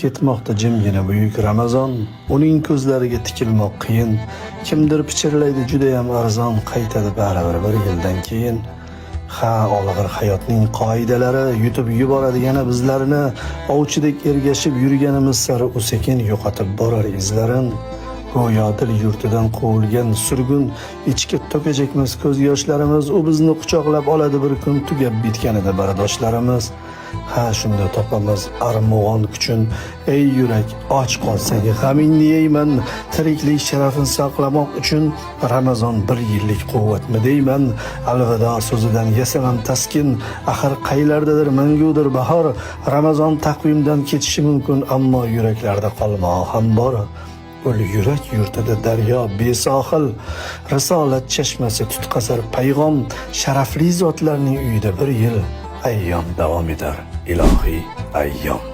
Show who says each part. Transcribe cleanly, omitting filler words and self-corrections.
Speaker 1: Ketmoqda jimgina buyuk Ramazon, uning ko'zlariga tikilmoq qiyin. Kimdir pichirlaydi judayam arzon, qaytadi baribir bir yildan keyin. Ha, olg'ir hayotning qoidalari yutib yuboradi yana bizlarni. Ovchidek ergashib yurganimiz sari u sekin yo'qotib borar izlarin. Go'yo dil yurtidan quvilgan surgun, ichga to'kajakmiz ko'z yoshlarimiz. U bizni quchoqlab oladi bir kun tugab bitganida bardoshlarimiz. Ha, shunda topamiz armug'on kuchin. Ey yurak, och qolsang g'amingni yeyman. Tiriklik sharafin saqlamoq uchun Ramazon bir yillik quvvatmi deyman. Alvido so'zidan yasamam taskin. Axir qaylardadir mangudir bahor. Ramazon taqvimdan ketishi mumkin, ammo yuraklarda qolmog'i ham bor. Ul yurak yurtida daryo besohil, risolat chashmasi tutqazar payg'om. Sharafli zotlarning uyida bir yil ayyom davom etar, ilohiy ayyom.